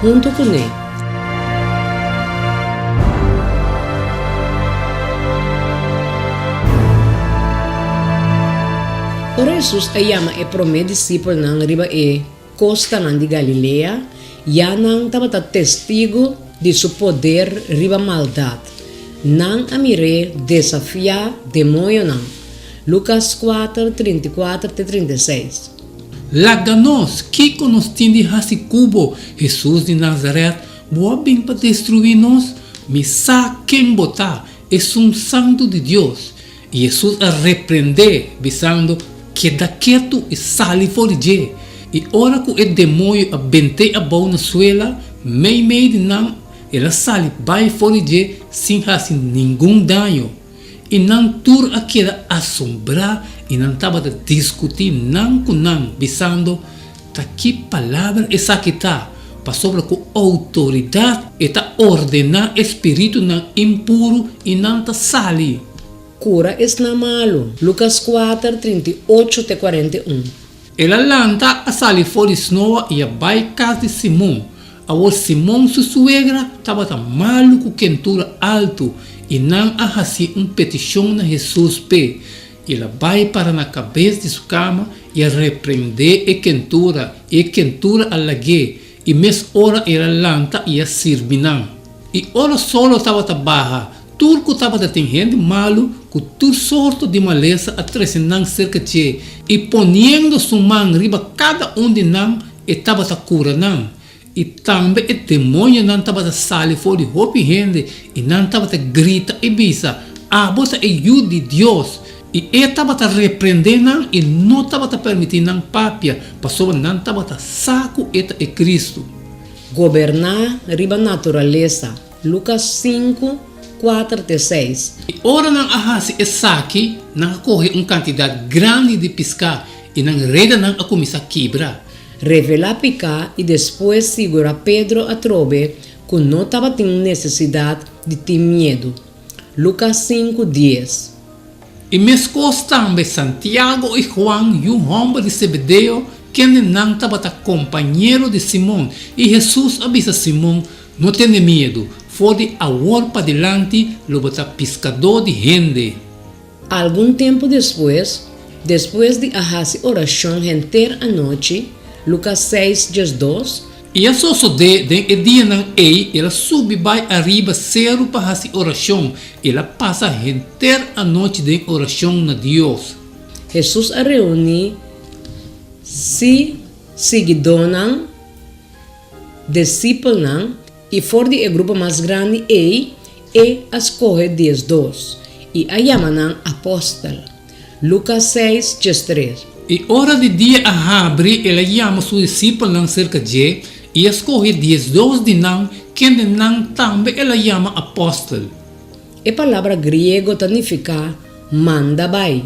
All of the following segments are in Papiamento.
huntu kuné. Ora Hesus a yama e promé disipelnan riba e kostanan di Galilea, ya nan tabata testigu di su poder riba maldat. Nan a mir'é desafiá demoñonan. Lukas kuater, 34 te 36. Laga nos! Kiko nos tin di hasi ku bo, Hesus di Nazaret? Bo a bin pa destruí nos? Mi sa ken bo ta, Esun Santu di Dios! I Hesus a reprend'é, bisando, Keda ketu i sali for di dje! I ora ku e demoño a bent'é abou na suela, meimei di nan, el a sali bai for di dje sin hasi ningun daño. I nan tur a keda asombrá i nan tabata diskutí nan ku nan, bisando, Ta ki palabra esaki ta, pasobra ku outoridat e ta ordená e spiritunan impuru i nan ta sali? Kura esnan malu. Lukas kuater, 38 te 41. El a lanta, a sali for di snoa i a bai kas di Simon. Awor Simon su suegra tabata malu ku kentura altu, i nan a hasi un petishon na Hesus p'e. El a bai para na kabes di su kama i a reprendé e kentura, i e kentura a lag'é, i mes ora el a lanta i a sirbi nan. I ora solo tabata baha, Tur ku tabata tin hende malu ku tur sorto di malesa a trese nan serka dje, i poniendo su man riba kada un di nan, e tabata kura nan. I tambe e demoñonan tabata sali for di hopi hende, i nan tabata grita i bisa, Abo ta e Yu di Dios! I e tabata reprendé nan i no tabata permití nan papia, pasobra nan tabata sa ku e ta e Kristu. Goberná riba naturalesa. Lukas sinku, kuater te seis. I ora nan a hasi esaki, nan a kohe un kantidat grandi di piská, i nan redanan a kuminsá kibra. Revelá piká i despues sigurá Pedro atrobe ku no tabatin nesesidat di tin miedu. Lukas sinku, dies. I meskos tambe Santiago i Juan, yu hòmber di Zebedeo, kende nan tabata kompañero di Simon. I Hesus a bisa Simon, No tene miedu, for di awor padilanti lo bo ta piskadó di hende. Algun tempu despues, despues di a hasi orashon henter anochi, Lukas seis, 12, I a sosodé den e dianan ei, el a subi bai ariba seru pa hasi orashon, el a pasa henter anochi den orashon na Dios. Hesus a reuní si siguidónan. Disipelnan, i for di e grupo mas grandi ei, E a skohe 12, i a yama nan apòstel. Lukas seis, 13. I ora di dia a habri, el a yama su disipelnan serka dje, i a skohe 12 di nan, kende nan tambe el a yama apòstel. E palabra griego ta nifiká manda bai.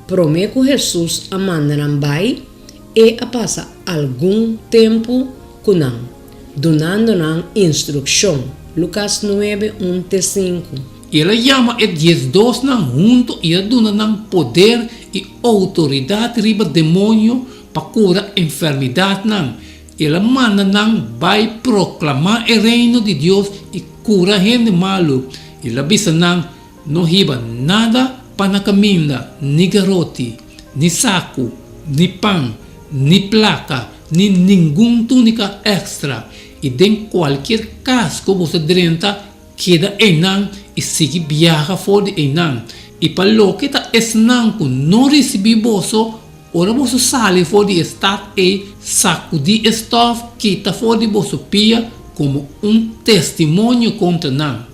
Promé ku Hesus a manda nan bai, E a pasa algun tempu ku nan, dunando nan instrukshon, Lukas nuebe, un te sinku. El a yama e diesdosnan huntu i a duna nan poder i outoridat riba demoño pa kura enfermidatnan. El a manda nan bai proklamá e Reino di Dios i kura hende malu. El a bisa nan, No hiba nada pa na kaminda, ni garoti, ni saku, ni pan, ni plaka, ni ningun túnika èkstra. I den kualkier kas ku boso drenta, keda einan i sigui biaha for di einan. I pa loke ta esnan ku no risibí boso, ora boso sali for di e stat ei, sakudí e stòf kita for di boso pia komo un testimonio kontra nan.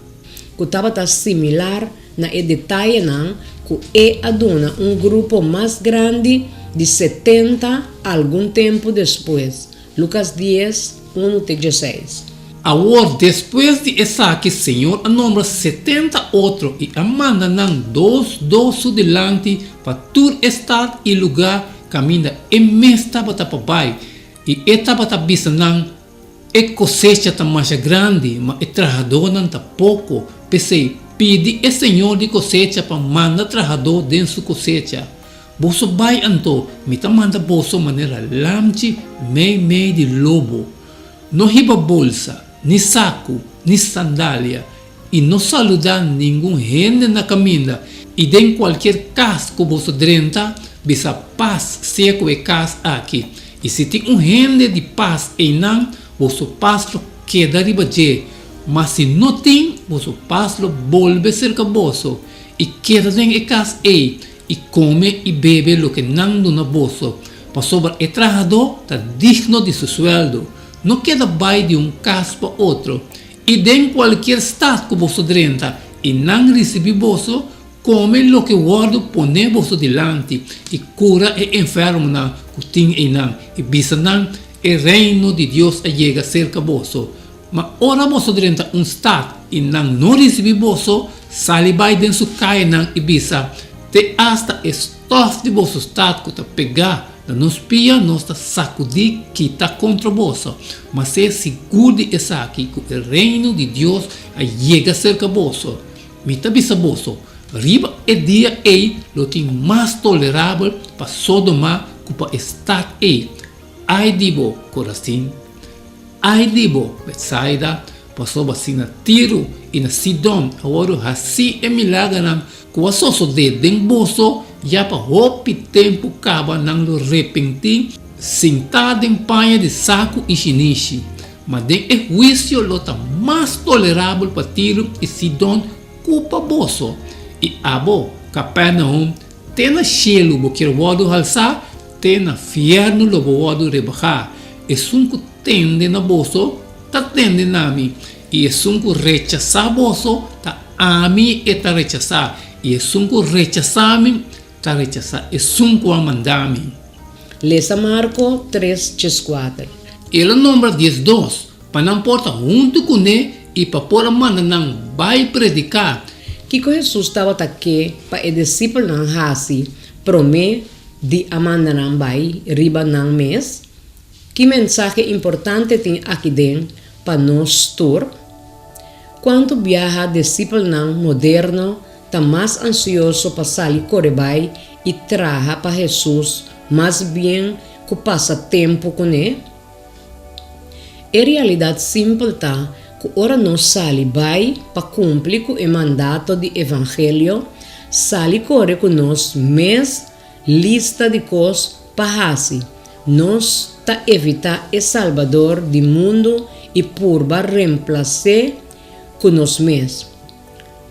Ku tabata similar na e detayenan ku e a duna un grupo mas grandi di 70 algun tempu despues, Lukas dies, unu te dieseis. Awor, despues di esaki Señor a nombra 70 otro i a manda nan dos dos su dilanti pa tur e stat i lugá kaminda e mes tabata pa bai, i e tabata bisa nan, E kosecha ta masha grandi, ma e trahadónan ta poko. P'esei, pidi e Señor di kosecha pa manda trahadó den su kosecha. Boso bai anto, mi ta manda boso manera lamchi meimei di lobo. No hiba bolsa, ni saku, ni sandalia, i no saludá ningun hende na kaminda, i den kualkier kas ku boso drenta, bisa pas sea ku e kas aki. I si tin un hende di pas einan, boso pas lo keda riba dje, ma si no tin, boso pas lo bolbe serka boso, i keda den e kas ei, i kome i bebe loke nan duna boso, pasobra e trahadó ta digno di su suèldo. No keda bai di un kas pa otro. I den kualkier stat ku boso drenta i nan risibí boso, kome loke wòrdu poné boso dilanti, i kura e enfermonan ku tin einan, i bisa nan, E Reino di Dios a yega serka boso. Ma ora boso drenta un stat i nan no risibí boso, sali bai den su kayanan i bisa, Te asta e stòf di boso stat ku ta pegá na nos pia nos ta sakudí kita kontra boso. Ma sea sigur di esaki, ku e Reino di Dios a yega serka boso. Mi ta bisa boso, riba e dia ei lo tin mas tolerabel pa Sodoma ku pa e stat ei. Ai di bo, Korazin! Ai di bo, Betsaida! Pasobra si na Tiro i na Sidon a wòrdu hasí e milagernan ku a sosodé den boso, ya pa hopi tempu kaba nan lo repentí sintá den paña di saku i shinishi. Ma den e huisio lo ta mas tolerabel pa Tiro i Sidon ku pa boso. I abo, Kapernaum, te na shelu bo kier wòrdu halsá? Te na fièrnu lo bo wòrdu rebahá. Esun ku tende na boso, ta tende na mi, i esun ku rechasá boso, ta ami e ta rechasá, i esun ku rechasá mi, ta rechasá esun ku a manda mi. Lesa Marko tres djeskuater. El a nombra diesdos, pa nan por ta huntu kuné i pa por a manda nan bai prediká. Kiko Hesus tabata ke pa e disipelnan hasi promé di a manda nan bai riba nan mes? Ki mensahe importante tin aki den pa nos tur? Kuantu biaha disipelnan moderno ta mas ansioso pa sali kore bai i traha pa Hesus mas bien ku pasa tempu kuné? E realidat simpel ta ku ora nos sali bai pa kumpli ku e mandato di evangelio, sali kore ku nos mes lista di kos pa hasi, nos ta evitá e Salbador di mundu i purba remplas'é ku nos mes.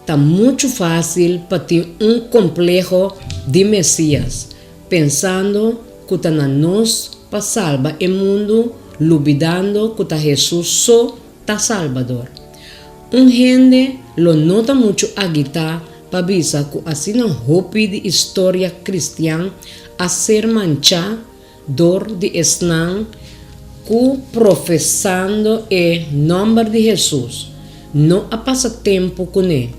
Ta muchu fásil pa tin un kompleho di Mesias, pensando ku ta na nos pa salba e mundu lubidando ku ta Hesus so ta Salbador. Un hende lo no ta muchu agitá pa bisa ku asina hopi di istoria kristian a ser manchá dor di esnan ku profesando e nòmber di Hesus no a pasa tempu kuné,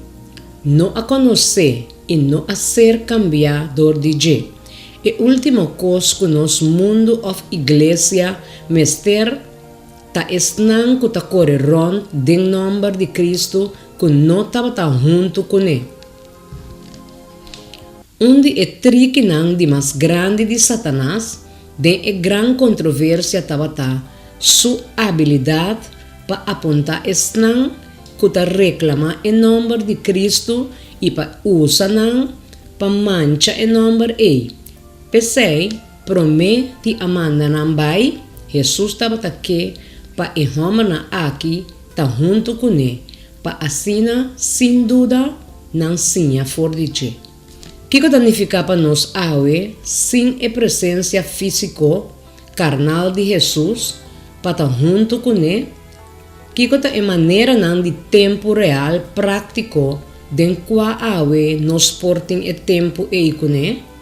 no a konosé i no a ser kambiá dor di dje. E último kos ku nos mundu òf iglesia mester ta esnan ku ta kore rònt den nòmber di Kristu ku no tabata huntu kuné. Un di e trikinan di mas grandi di Satanas den e gran kontroversia tabata su abilidat pa apuntá esnan ku ta reklamá e nòmber di Kristu i pa usa nan pa mancha e nòmber ei. P'esei, promé di a manda nan bai, Hesus tabata ke pa e hòmbernan aki ta huntu kuné pa asina, sin duda, nan siña for di dje. Kiko ta nifiká pa nos awe sin e presensia físiko, karnal di Hesus pa ta huntu kuné? Kiko ta e maneranan di tempu real práktiko den kua awe nos por tin e tempu ei kuné?